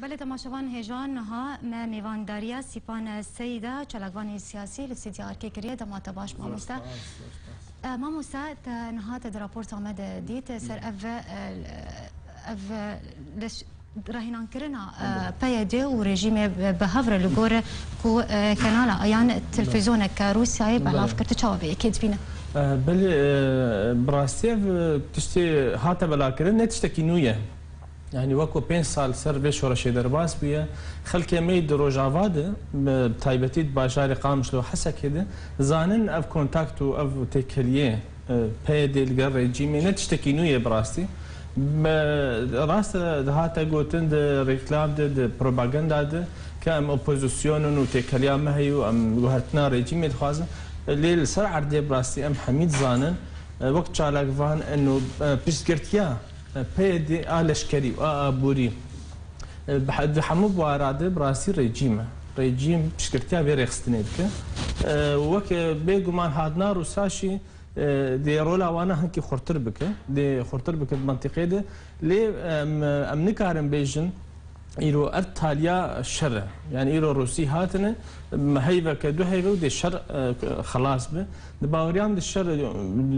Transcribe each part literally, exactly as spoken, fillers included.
Belê temaşevan hêjan, niha me mêvandariya Sîpan Seyda, çalakvanê siyasî li stûdya Erkê kiriye. Dema te baş, mamoste. Spas, spas. E, mamoste, te niha te di raporta me de dît, ser ev, e, ev, e, leş-, rahînankirina, e, P Y D û rejîmê bi, bi hev re li gor ku, e, kanala yan televîzyoneke Rûsyayê belav kir, tu çawa vê yekê dibîne? E, belê, e, bi rastî ev, e, tiştê hate belakirin, ne tiştekî nû ye. Yanî wek ku pênc sal ser vê şoreşê derbas bûye, xelkê me yî di Rojava de, bi taybetî di bajarê Qamişlo û Hesekê de, zanin ev kontakt û ev têkeliyê, e, P Y D li gel rejîmê ne tiştekî nû ye bi rastî. Bi rast e, dihate gotin di reklam de, di propaganda de, ke em opozîsyon in û têkeliya me heye û em guhertina rejîmê dixwazin. Lê li ser erdê bi rastî em hemî dizanin, e, wek çalakvan in û, e, piştgirtiya e, P Y D a leşkerî û a aborî, e, bi he-, di hemû buhara de bi rastî rejîm e. Rejîm piştgirtiya vê rêxistinê dike. E, weke bêguman hatina Rûsa jî, e, dê rola wana hinkî xurtir bike, dê xurtir bike di mentiqê de. Lê em, em nikarin bêjin, îro ev taliya şer e. Yanî îro Rûsî hatine, heyveke du heyve û dê şer, e, xelas be. Di baweriya min de şer, e,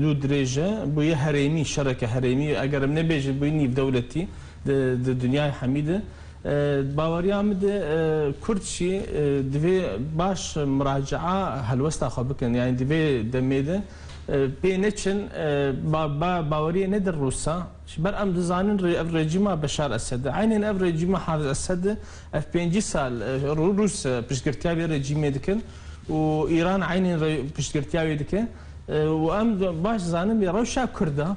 dû dirêj e, bûye herêmî, şereke herêmî, eger em nebêjin bûye nîvdewletî di, di dinyayê hemî de. E, baweriya min de, e, Kurd jî, e, divê baş muracaa helwesta xwe bikin. Yanî di vê demê de, e, pê neçin, e, ba-, ba-, baweriyê nedin Rûsa. Ji ber em dizanin re-, ev rejîma Beşar Esed e. Eynên ev rejîma Hafiz Esed e. Ev pêncî sal, e, Rû-, Rûs, e, piştgirtiya vê rejîmê dikin û Îran eynên re-, piştgirtiya wê dike. E, û em baş dizanin vê rewşa Kurda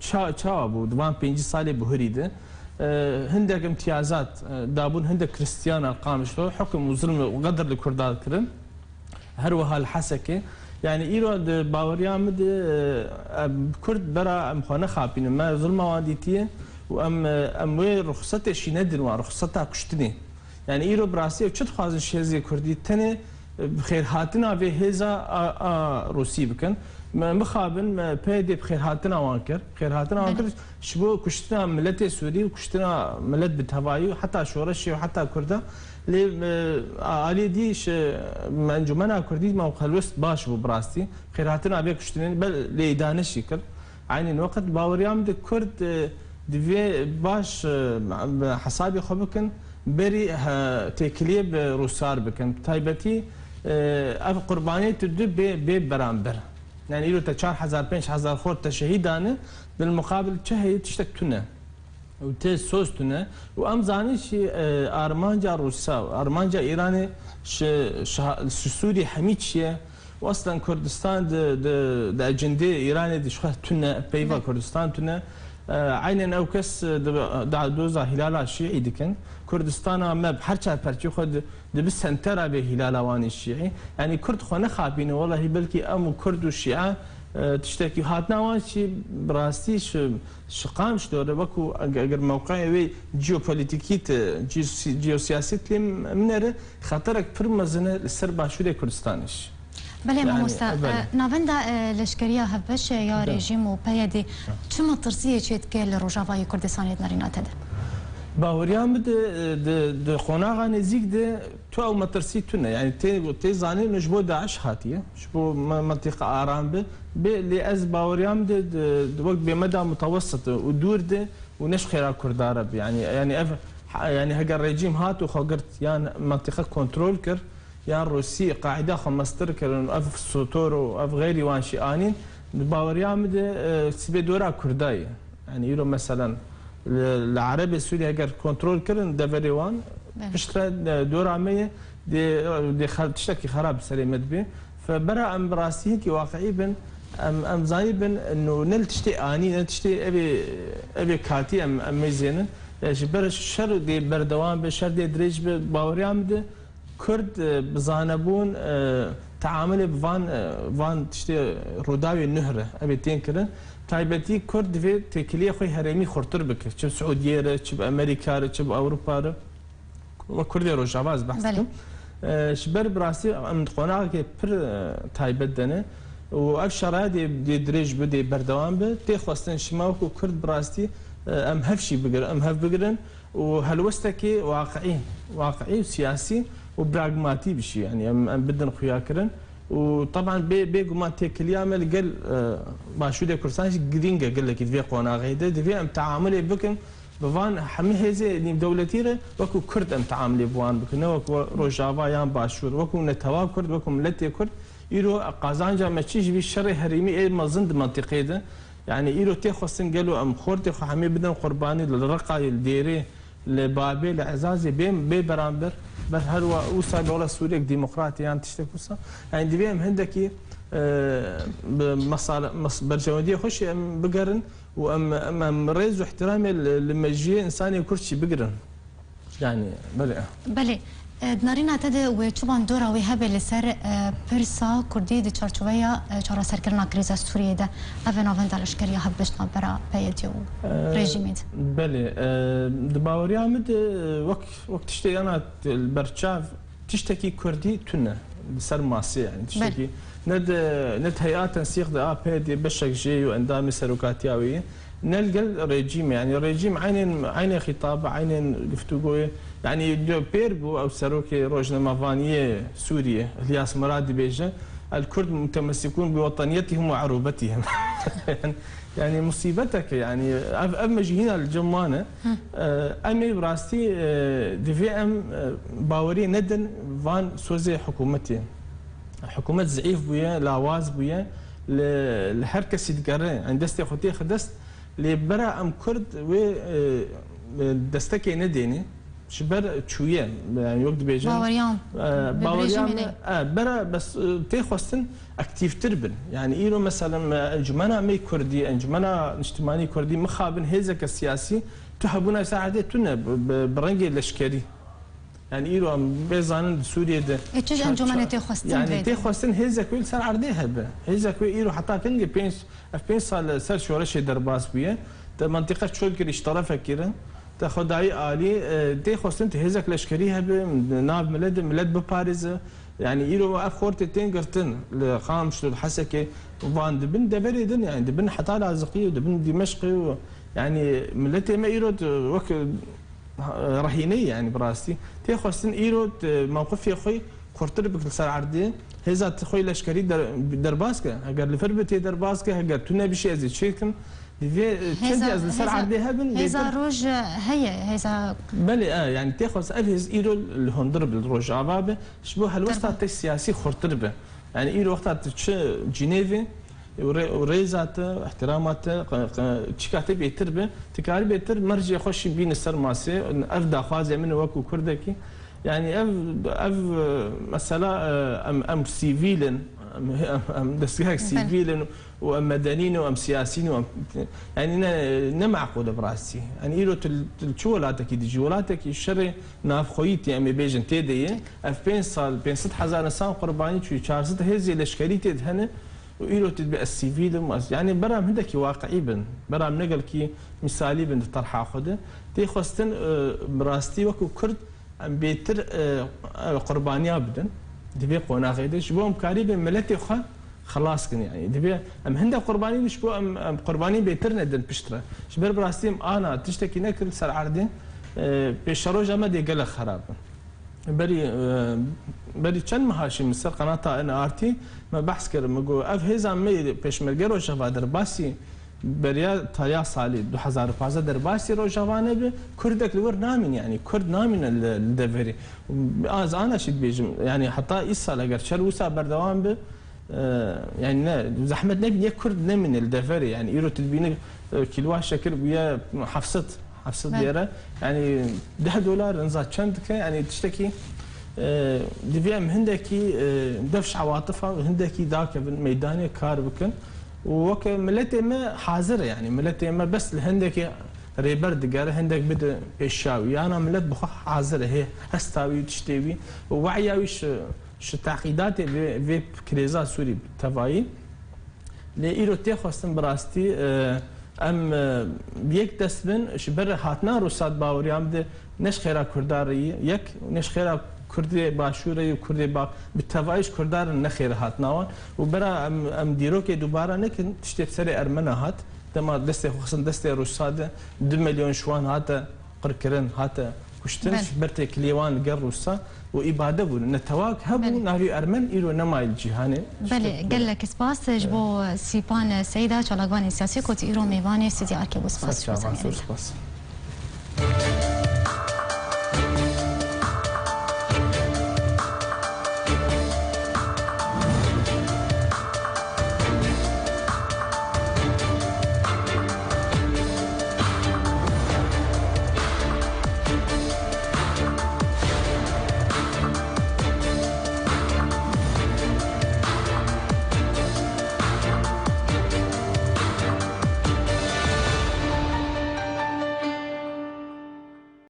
ça-, çawa bû di van pêncî salê bihurî de. E, hindek imtiyazat, e, dabûn, hindek Kristiyana Qamişlo, hukum û zulm û qedir li Kurda kirin. Her wiha li Hesekê. Yanî îro di baweriya min de, e, em Kurd bera em xwe nexapînin. Me zulma wan dîtiye û em, e, em wê ruxsetê şî nedin wan, ruxseta kuştinê. Yanî îro bi rastî ew çi dixwazin ji hêzê Kurdî? Tenê, e, bi xêrhatina vê hêza a, a Rûsî bikin. Me mixabin, me P Y D bi xêrhatina wan kir. Xêrhatina wan kir. Ji bo kuştina miletê Sûrî û kuştina milet bi tevayî û heta şoreşê û heta Kurda. Lê, e, a-, aliyê dî ji, me Encûmena Kurdî me helwest baş bû bi rastî. Xêrhatina vê kuştinên bel lê îdane jî kir. Eynên weqt baweriya min de Kurd, e, divê baş, e, hesabê xwe bikin, berî, e, têkiliyê bi Rûsar bikin. Bi taybetî, e, ev qurbaniyê tu dibê bê beramber. Yani îro te çar hezar, pênc hezar xort te şehîd dane, di muqabil çi heye, tiştek tune. Û tê soz tune. Û em zanî jî, e, armanca Rûsa, armanca Îranê ji, ji, ji Sûrî hemî çi ye. Û eslen Kurdistan di, di, di ecindê Îranê de ji xwe tune, peyva Kurdistan tune. E, eynên ew kes, e, di, di doza Hîlala Şîî dikin. Kurdistana me bi her çar perçê xwe di, dibi sentera vê hîlala wanî şîî. Yanî Kurd xwe nexapîne, welahî belkî em û Kurd û Şîa, e, tiştekî hatina wan jî bi rastî ji, ji Qamişlo re wekû eg-, eger mewqeyê wê jeopolitîkî te, jeosi-, jeosiyasî lê min re xeterek pir mezin e li ser Başûrê Kurdistanê jî. Belê, yani, mamoste, belê. E, navenda, e, leşkeriya hevbeş ya rejîm û P Y D çi metirsiyê çêdike li Rojavayê Kurdistanê di nerîna te de? Baweriya min de, e, di, di qonaxa nêzîk de tu ew metirsî tune. Yani tê, tê zanîn ji bo DAIŞ hatiye. Ji bo me-, mentiqa aram bi. Bê, lê ez baweriya min de, di, di wek bêmeda mutewessit û dûr de û ne ji xêra Kurda re bi. Yani, yani ev, ha-, yani heger rejîm hat û xwe girt yan mentiqa kontrol kir, yan Rûsî qaîda xwe mestir kirin, ev Sotor û ev xeyrî wan jî anîn, di baweriya min de, e, sibê dora Kurda ye. Yani îro meselen li, li Erebê Sûrî heger kontrol kirin deverê wan, piştre, e, dora me ye, dê, dê xel-, tiştekî xerab serê me dibe. Fe bera em bi rastî hinkî waqiî bin, em, em zanî bin, no ne li tiştê anî, ne tiştê evê, evê katî em, em mêzênin. E, ji ber şer dê berdewam be, şer dê dirêj be, baweriya min de Kurd, e, bi zanebûn, e, teamulê bi van, e, van tiştê Rûdawê nuh re, ev ê tên kirin. Taybetî Kurd divê têkiliyê xwe herêmî xurtir bike. Çi bi Siûdiyê re, çi bi Amerîka re, çi bi Ewropa re. Wek Kurdê Rojava ez behs dikim. E, ji ber bi rastî em di qonaxekê pir, e, taybet de ne. Û ev şeraya dê, dê dirêj be, dê berdewam be. Tê xwestin ji me wekû Kurd bi rastî, e, em hev jî bigirin, em hev bigirin. û helwestekî waqiî, waqiî û siyasî û pragmatî bişî. Yanî em, em bidin xuyakirin. Û teban bê, bêguman têkiliya me li gel, e, Başûrê Kurdistan jî girîng e gelekî di vê qonaxê de. Divê em teamulê bikin bi van hemî hêzê nîvdewletî re, wekû Kurd em teamulê bi wan bikin. Ne wekû Rojava yan Başûr, wekû netewa Kurd, wekû miletê Kurd. Îro qazanca me çi ji vî şerê herêmî ê mezin di mentiqê de? Yanî îro tê xwestin gelo em xortê xwe hemî bidin qurbanî li Reqayê, li Dêrê, li Babê, li Ezazê bê, bê beramber, ber her wa wisa li wela Sûriyek demokratê yan tiştek wisa. Yanî divê em hindekî, e, bi mesale-, mes-, berjewendiyê xwe jî em bigerin û em, em, em rêz û ihtiramê li, li mejiyê insanê Kurd jî bigirin. Yanî, belê. Belê. E, di nerîna te de wê çi bandora wê hebe li ser, e, pirsa Kurdî di çarçoveya, e, çareserkirina krîza Sûriyê de? Ev e navenda leşkeriya hevbeş navbera P Y D û E, rejîmê de. Belê. E, di baweriya min de, e, wek, wek tiştê yana li ber çav, tiştekî Kurdî tune li ser masê, yanî Belê. tiştekî ne di, ne di heya tensîq de a P Y D beşek jê û endamê serokatiya wê ye. Ne li gel rejîmê, yanî rejîm eynên, eynê xîtabê, eynên guftûgoyê, yanî pêr bû ew serokê rojnamevaniyê Sûriyê, Îlyas Miradî bêje, "El Kurd mutemesikûn bi weteniyetihim ve erûbetihim." Yanî musîbetek e, yanî ev, ev me jî hîna li cem wan e. E, em ê bi rastî, e, divê em, e, baweriyê nedin van sozê hikûmetê. Hikûmet zeîf bûye, lawaz bûye, li, li her kesî digere, yanî destê xwe têxe dest, lê bera em Kurd wê, e, e, destekê nedêne, ji ber çûye, yanî wek dibêjin, Baweriyan e, bi baweriyan rejîmê me, ne. E, bera bes, e, tê xwestin aktîftir bin. Yanî îro mesela me encûmena me Kurdî, encûmena niştimanî Kurdî mixabin hêzeke siyasî, tu hebûna ser erdê tune bi, bi, bi rengê leşkerî. Yanî îro em bê zanin di Sûriyê de E, çi ji çar-, encûmenê çar-, tê xwestin yanî vê tê de? xwestin hêzek wê li ser erdê hebe. Hêzek wê îro heta kengê pênc, ev pênc sal li ser şoreşê derbas bûye. Te mentiqe çol kirî, ji terefek kirin. Te xwe dayî alî, e, tê xwestin tu hêzek leşkerî hebe, nav milet de, milet biparêze. Yanî îro ev xortê tên girtin li Xamşlo, li Hesekê, van dibin deverê din, yanî dibin heta Laziqî û dibin Dîmeşqê û yanî miletê me îro tu wek rehîneyî, yanî bi rastî. Tê xwestin îro tu mewqifê xwe xurtir bik li ser erdê. Hêza tu xwe leşkerî der-, derbas ke. Heger li vir bi tê derbas ke, heger tu nebişî ez ê çêkim. Divê, e, çendî Hêza, ez li ser hêza, erdê hebin, hêza lê roj, e, heye, hêza Belê, e, yanî tê xwestin ev hêz îro li hundir bi, li Rojava bi. Ji bo helwesta Derbas. te siyasî xurtir bi. Yanî îro wexta tu çi Cinêvê, û rê-, û rêza te, ihtirama te, qe-, qe-, çîka te bêtir be, tu karî bêtir mercê xwe şî bîne ser masê. Ev daxwazê min e wekû Kurdekî. Yanî ev, ev, e, mesela, e, em, em sivîl in, em, em, em destgehek Belê. sivîl in û em medenî ne û em siyasî ne û em, yanî ne, ne meqûl e bi rastî. Yanî îro tu, tu çi welatekî dijî? Welatekî şerê navxweyî tê, em ê bêjin tê de ye. Ev pênc sal, pênc sed hezar insan qurbanî çûyî, çar sed hêzê leşkerî tê de hene. Û îro tu dibê ez sivîl im, ez, yanî beram hindekî waqiî bin, beram ne gelkî mîsalî bin di terha xwe de. Tê xwestin, e, bi rastî wekû Kurd em bêtir, e, e, qurbaniya bidin di vê qonaxê de. Ji bo em karî bin miletê xwe xelas kin, yanî divê em hinde qurbanî bin, ji bo em, em qurbanî bêtir nedin piştre. Ji ber bi rastî em ana tiştekî nekir li ser erdê, e, pêşeroja me dê gelek xerab bin. Berî, e, berî çend meha jî min ser qenata N R T me behs kir, min got, ev hêza me yê pêşmerge Rojava derbasî beriya tariya salê du hezar û pazdeh derbasî Rojava nebe, Kurdek li wir namîne, yanî Kurd namîne li, li deverê. Ez ana jî dibêjim, yanî heta îsal eger şer wisa berdewam be, e, yanî ne, zehmet nebî, yek Kurd nemîne li deverê, yanî îro tu dibînî, e, kîloa şekir bûye heft sed. Heft sed Belê. lîre. Yanî deh dolar niza çend dike? Yanî tiştekî, e, divê em hindekî, e, defş ewatifan hindekî dakevin meydanê kar bikin. Û weke miletê me hazir e, yanî miletê me bes li hindekî rêber digere, hindek bide pêşiya wî. Yana milet bi xwe hazir e, hê hesta wî û tiştê wî û we'ya wî ji, ji teqîdatê vê, vê krêza Sûrî bi tevayî. Lê îro tê xwestin bi rastî, e, em, e, bi yek dest bin, ji ber hatina Rûsa di baweriya min de ne ji xêra Kurda re ye, yek, ne ji xêra Kurdê Başûrê ye û Kurdê Bax, bi tevayî ji Kurda re ne xêra hatina wan. Û bera em, em dîrokê dubara nekin, tiştê bi serê Ermena hat, dema destê xwe xistin destê Rûsa de, du milyon ji wan hate qirkirin, hate kuştin Belê. ji ber têkiliyê wan li gel Rûsa û îbade bûn. Netewak hebû, Belê. navê Ermen îro nema li cîhanê. Belê, gelek spas ji bo Sîpan Seyda, çalakvanê siyasî ku îro mêvanê stûdyoya Arkê bû. Spas. Serçavan, zor spas.